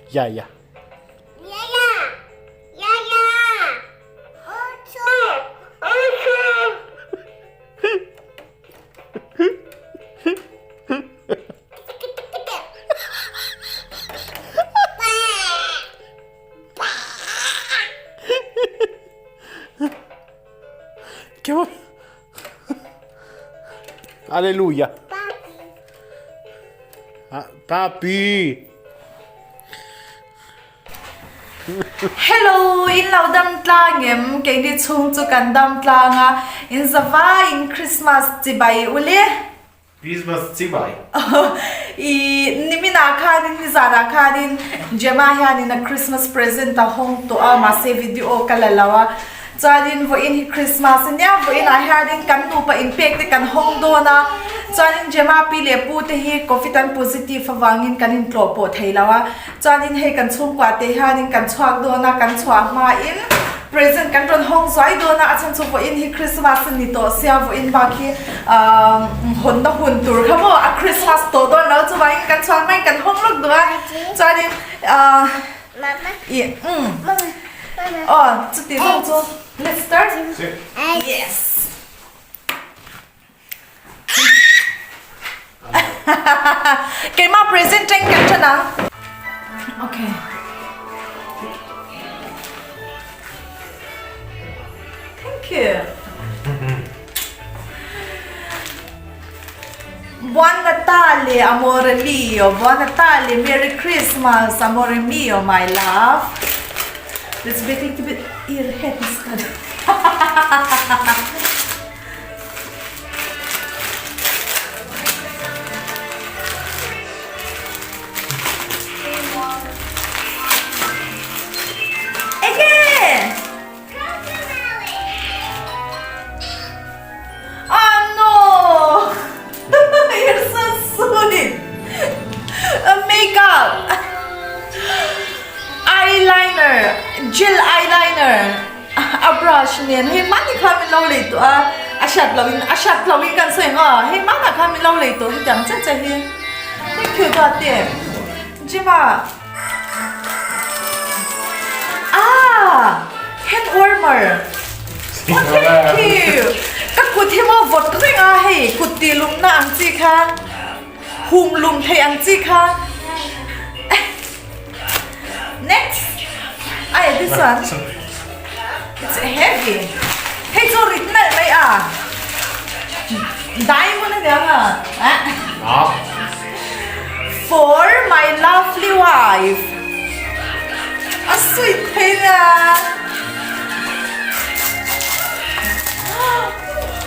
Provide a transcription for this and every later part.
Ya ya. Chiama... Alleluia. Ah, papi. Hello, in lo dam tlang em? Keini chhung chu kan dam tlang a, in zavai in Christmas chibai ule. Christmas chibai. I niminah khanin nizanah khanin Gemma hianin a Christmas present a hawng tawh a, mahse video ka la lo a. Chuanin vawiin hi Christmas ania, vawiinah hianin kan nupa inpek te kan hawng dawn a, chuanin Gemma pi leh pu te hi Covid an positive avangin kan intlawh pawh thei lo a, chuanin hei kan chhungkua te hianin kan chhuak dawn a, kan chhuah hmain present kan rawn hawng zuai dawn a, a chhan chu vawiin hi Christmas a ni tawh sia, vawiin bak hi ahh hawnna hun tur kha maw a Christmas tawh dawn lo, chuvangin kan chhuah hmain kan hawng lawk duh a, chuanin ahh. I umm aw chuti zawng chu let's start yes keimah present teng kan than ang okay thank you Buon Natale amore mio, buon Natale, Merry Christmas amore mio, my love. Let's be a little bit ear happy stud. Ege! Ah no! You're so sweet! A makeup! Eyeliner! Gel eyeliner! A brush nen hei mahni kha min lo lei tawh a, a hriat loh in a hriat loh in kan sawi ang aw, hei mahna kha min lo lei tawh hetiang chiah chiah hi. Thank you Duati. Jima. Ah! Hand warmer! Oh, thank you! Ka kut hi maw vawt reng a hei kut tih lumna ang chi kha hum lum thei ang chi kha Next! Ai this one It's heavy Hei chu rit nalh mai a Diamond a nia nga For my lovely wife A sweet thei nia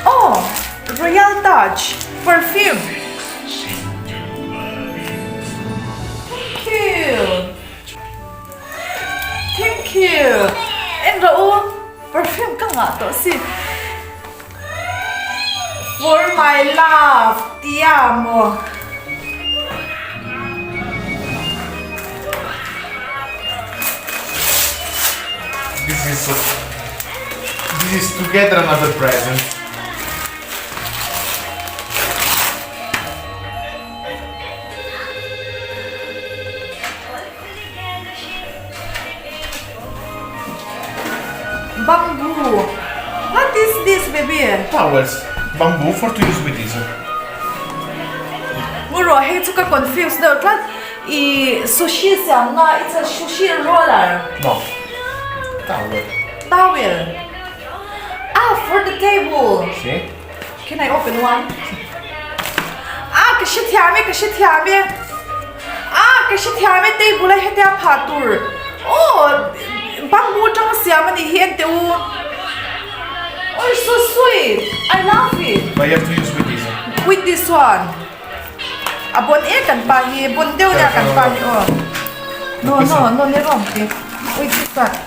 Oh Royal Touch perfume Thank you Thank you En rawh u perfume ka ngah tawh si For my love tia maw. This is this is together another present. Bamboo. What is this baby? Towels. Bamboo for to use with this. Nguro hei chu ka confuse deuh tlat. I sushi siam na it's a sushi roller. No. Towel. Towel. Ah, for the table. Si. Can I open one? Ah, ka hre thiam e, ka hre thiam e. Ah, ka hre thiam e table a hetia phah tur. Oh, bamboo tang siam a nih hi en teh u. Oh, it's so sweet. I love it. But you have to use with this. With this one. A bon e kan pa hi, bon deuh nia kan pa hi aw. No, no, no ni rawng ti. With this one.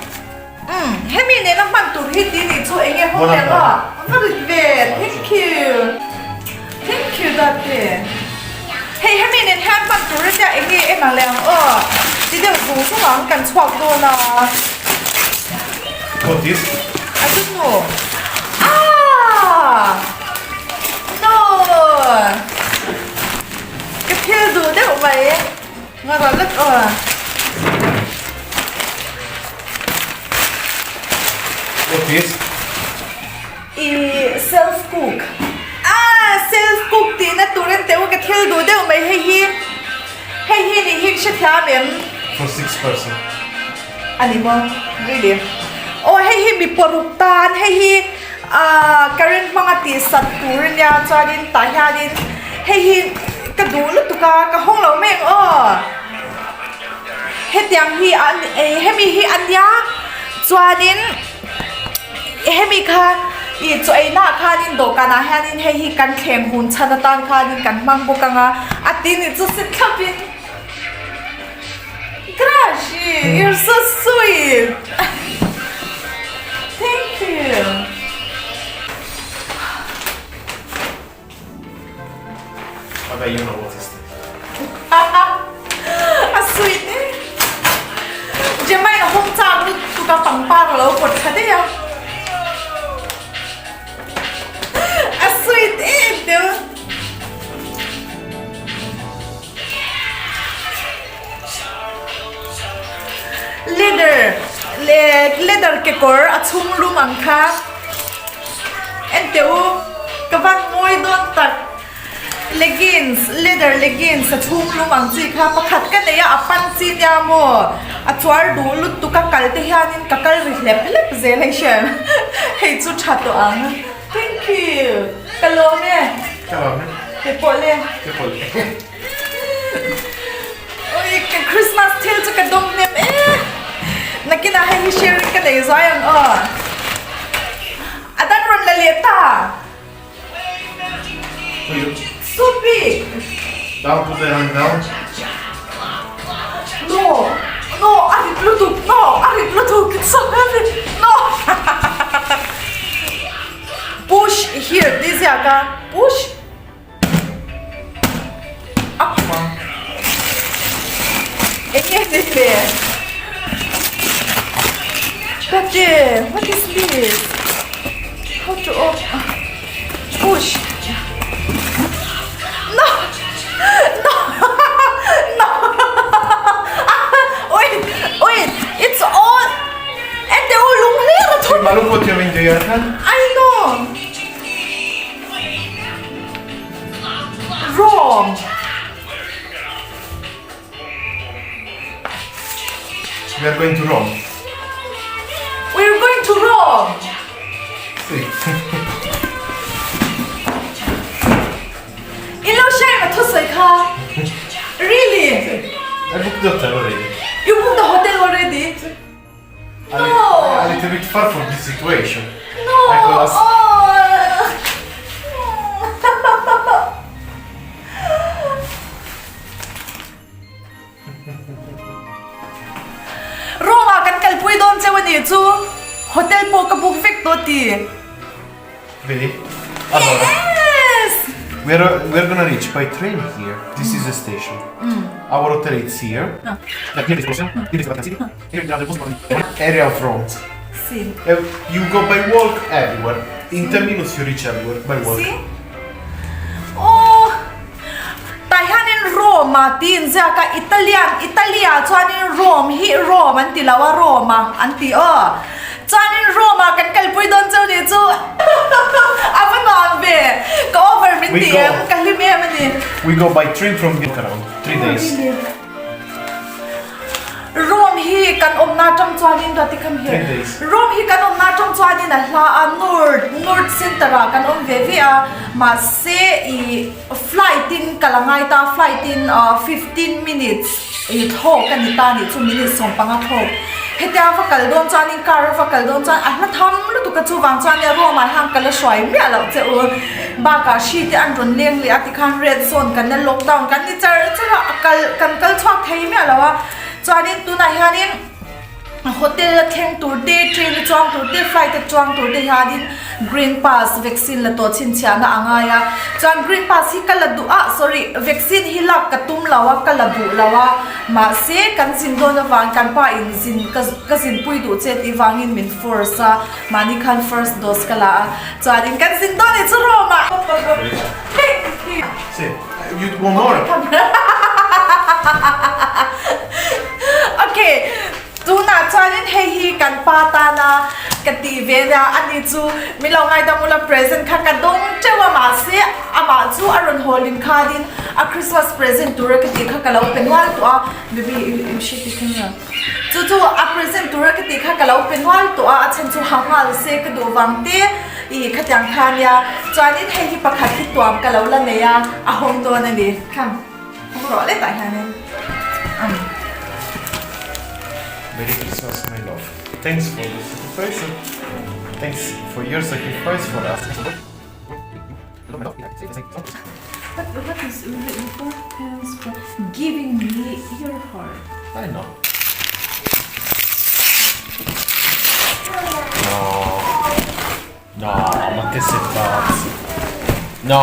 Umm hemi nena hman tur hi tih nih chu enge ho ber a va rit ve thank you thank you date hei hemi nen hian hman tur ania enge en ang leh ang aw ti deuh zung zung. ang kan chhuak dawn a. What is? I don't know. Ah! No! Ka thil duh deuh mai. Nga rawh lek aw. What is? I self cook. Ah! Self cook tihna turin teh u ka thil duh deuh mai hei hi. Hei hi nih hi ka hrethiam em? For 6 person. A ni maw? Really? Aw hei hi mi paruk tan hei hi ah current hmanga tih sat tur a nia chuanin tah hianin hei hi ka duh lutuk a ka hawng lo mai ang aw. Hetiang hi a hemi hi a nia chuanin hemi kha ih chaw ei naah khanin dawhkanah hianin hei hi kan thleng hun chhan atan khanin kan hmang bawk ang a a ti nih chu si thlapin. Grashi, you're so sweet. Thank you. Vabbè, io know what is this. A sweet e. Jemai na hong chak lu tu ka pangpar lo pot kha de ya. A sweet e deuh. Leather leh leather kekawr a chhung lum ang kha en teh u ka van mawi dawn tak leggings leather leggings a chhung lum ang chi kha pakhat ka nei a a pan chi nia maw a chuar duh lutuk a kal te hianin ka kal ri hlep hlep zel hei hriat hei chu tha tawh ang thank you ka lawm e. Ka lawm e. Ke pawh le. Ke pawh le. Oi ka Christmas thil chu ka dawng hnem e. Nakinah hei hi sharing ka nei zuai ang aw. A dang rawn la leh ta. So big. Down put the hand down. No. No, a rit lutuk. No, a rit lutuk. It's so heavy. No. Push here tih ziak a push up eng nge ni le Tate what is this how to open push no no no wait wait it's all Ente u lung hlir a thut. Ma lo put your into your hand. I know. Wrong. We are going to Rome. We are going to Rome. Sì. In lo share ma thusawi kha. Really? I booked the hotel already. You booked the hotel already? No! A little bit far from this situation. No! I call us. Oh! Rome ah kan kalpui dawn cheu a nih chu. Hotel pawh ka book vek tawh ti. Vedi? Allora. Yes! We are, we are gonna reach by train here. This is the station. Our hotel is here. Area of Rome. Si. You go by walk everywhere. In 10 minutes you reach everywhere by walk. Si. Oh! Tah hianin Rome a tiin ziak a, Italian, Italy ah chuanin Rome hi Rome an ti lo a, Rome a an ti aw. Chuanin Rome ah kan kalpui dawn cheu nih chu a va nuam ve, ka over min ti em, ka hlim em a ni. We go by train from around 3 days. Rome hi kan awmna atang chuanin Rati come here. Rome hi kan awmna atang chuanin a hla a North North Center ah kan awm ve ve a mahse ih flight in ka la ngai ta flight in 15 minutes ih thlawk a ni ta nih chu minute 15 thlawk hetia va kal dawn chuanin car a va kal dawn chuan a hla tham lutuk a chuvang chuan Rome ah hian ka la hruai miah loh che u bakah hri te an rawn leng leh a tikhan red zone kan la lockdown kan ni char char a a kal kan kal chhuak thei miah lo a chuanin tunah hianin hotel a thleng tur te train a chuang tur te flight a chuang tur te hianin. Green pass vaccine la tawh chhinchhiahna a ngai a, chuan green pass hi ka la duh a, sorry, vaccine hi lak ka tum lo a, ka la duh lo a, mahse kan zin dawn avang kan pa in zin ka ka zinpui duh che tih vangin min force a, mahni khan first dose ka la a, chuanin kan zin dawn i chu Rome ah. Si, you want more? Okay. Tunah chuanin hei hi kan pa tana ka tih ve nia, ani chu min lo ngaidam ula present kha ka dawng teuh a mahse amah chu a rawn haw lim khanin a Christmas present tura ka tih kha ka lo pe nual tawh a, baby you shake the camera chu chu a present tura ka tih kha ka lo pe nual tawh a, a chhan chu ha nghal se ka duh vang te ih khatiang kha nia, chuanin hei hi pakhat hi tuam ka lo la nei a, a hawng dawn a ni, come. Rawh lek ah hianin umm. Merry Christmas my love. Thanks for the sacrifice. Thanks for your sacrifice for us. What what is written for thanks for giving me your heart. I know. No. No, ma che sei pazzo. No.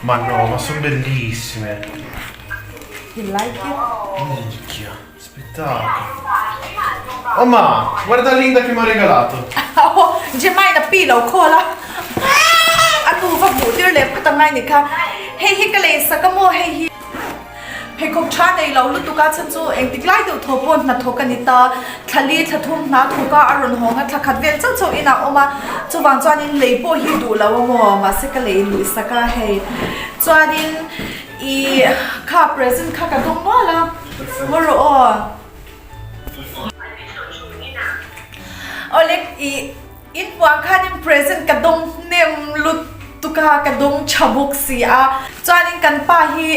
Ma no, ma sono bellissime. You like it? Minchia, spettacolo. Oh ma, guarda Linda che mi ha regalato. Oh, Jemai na pi lo call a. A nu va hmuh tir leh phawt angai ni kha. Hei hi ka lei sak a maw hei hi. Pheikhawk tha nei lo lutuk a chhan chu engtik lai deuh thaw pawh hnathawk a ni ta. Thla li thla thum hna thawk a a rawn hawng a, thla khat vel chauh chauh inah a awm a, chuvang chuanin lei pawh hi duh lo a maw, mahse ka lei luih sak a hei. Chuanin ih kha present kha ka dawng nual a, maw rawh aw. Awle ih. Inpuah khanin present ka dawng hnem lutuk a, ka dawng tha bawk si a. Chuanin kan pa hi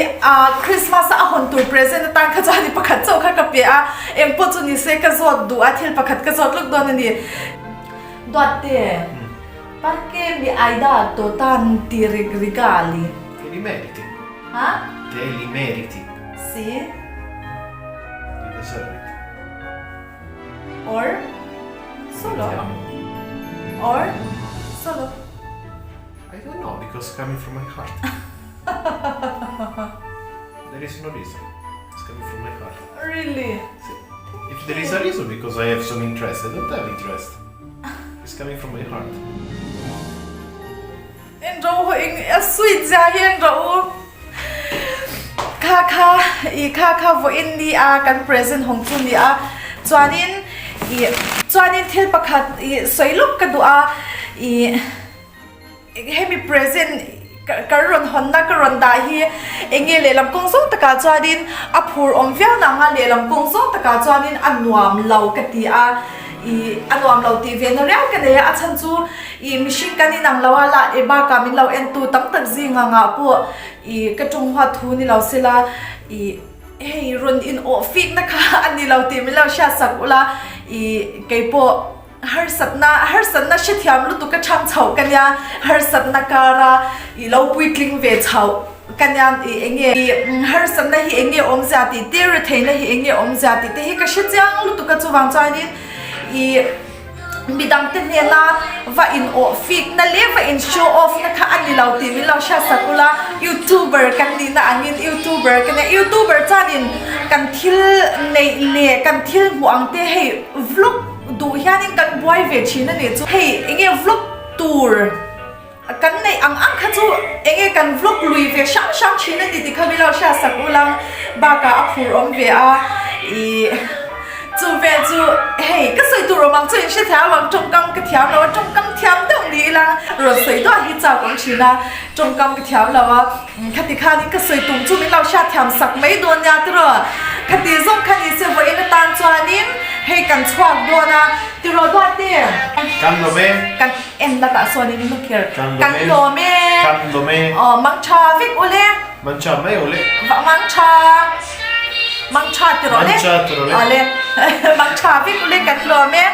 Christmas a a hawn tur present atan kha chuan pakhat chauh kha ka pe a, engpawh chu ni se ka zawt duh a, thil pakhat ka zawt lawk dawn a ni. Duatte, Perché mi hai dato tanti regali? Te li meriti. Ha? Te li meriti. Si? You deserve it. Or solo. Or solo. I don't know because coming from my heart. there is no reason. It's coming from my heart. Really? If there is a reason, because I have some interest. I don't have interest. It's coming from my heart. En ro ho eng a sweet zia hi en ro u. Kha kha i kha kha vawiin ni a kan present hawng chu ni a chuanin i chuanin thil pakhat i sawi lawk ka duh a i hemi present ka rawn hawnna ka rawn dah hi eng nge lehlam kawng zawng takah chuanin a phur awm viau na anga lehlam kawng zawng takah chuanin a nuam lo ka ti a i a nuam lo tih ve na riau ka nei a a chhan chu i mihring kan inang lo a la e bakah min lo en tu tam tak zing angah pawh i ka tawng huat thu ni lo sela i hei rawn in awh fik na kha a ni lo tih min lo hriat sak ula i keipawh harsatna harsatna hrethiam lutuk ka chhang chhoh ka nia harsatna kara i lo puitling ve chhoh ka nia i eng nge i harsatna hi eng nge awmzia tih te retheihna hi eng nge awmzia tih te hi ka hre chiang lutuk a chuvang chuanin i Midang te hnena va in awh fik na leh va in show off na kha a ni lo tih min lo hriat sak ula, youtuber kan nih na angin youtuber ka nia, youtuber chuanin kan thil neih leh kan thil hmuh ang te hei vlog duh hianin kan buai ve thin a nih chu, hei enge vlog tur kan neih ang ang kha chu enge kan vlog lui ve hrang hrang thin a ni tih kha min lo hriat sak ulang bakah a phur awm ve a ih chu vel chu hei ka sawi tur awm ang chu in hre thiam ang tawngkam ka thiam lo a tawngkam thiam deuh ni ila rawn sawi duah hi chak awm thin a tawngkam ka thiam lo a khati khanin ka sawi tum chu min lo hriat thiam sak mai dawn nia tiraw khati zawng kha ni se vawiin atan chuanin hei kan chhuak dawn a tiraw duate Kan lawm e. Kan En la tah chuan in look here. Kan lawm e. Kan lawm e. Aw mang tha vek u le. Mang tha mai u le. Va mang tha. Mang tha ti rawh le. Mang tha ti rawh le. Aw le. Mang tha vek u le kan lawm e.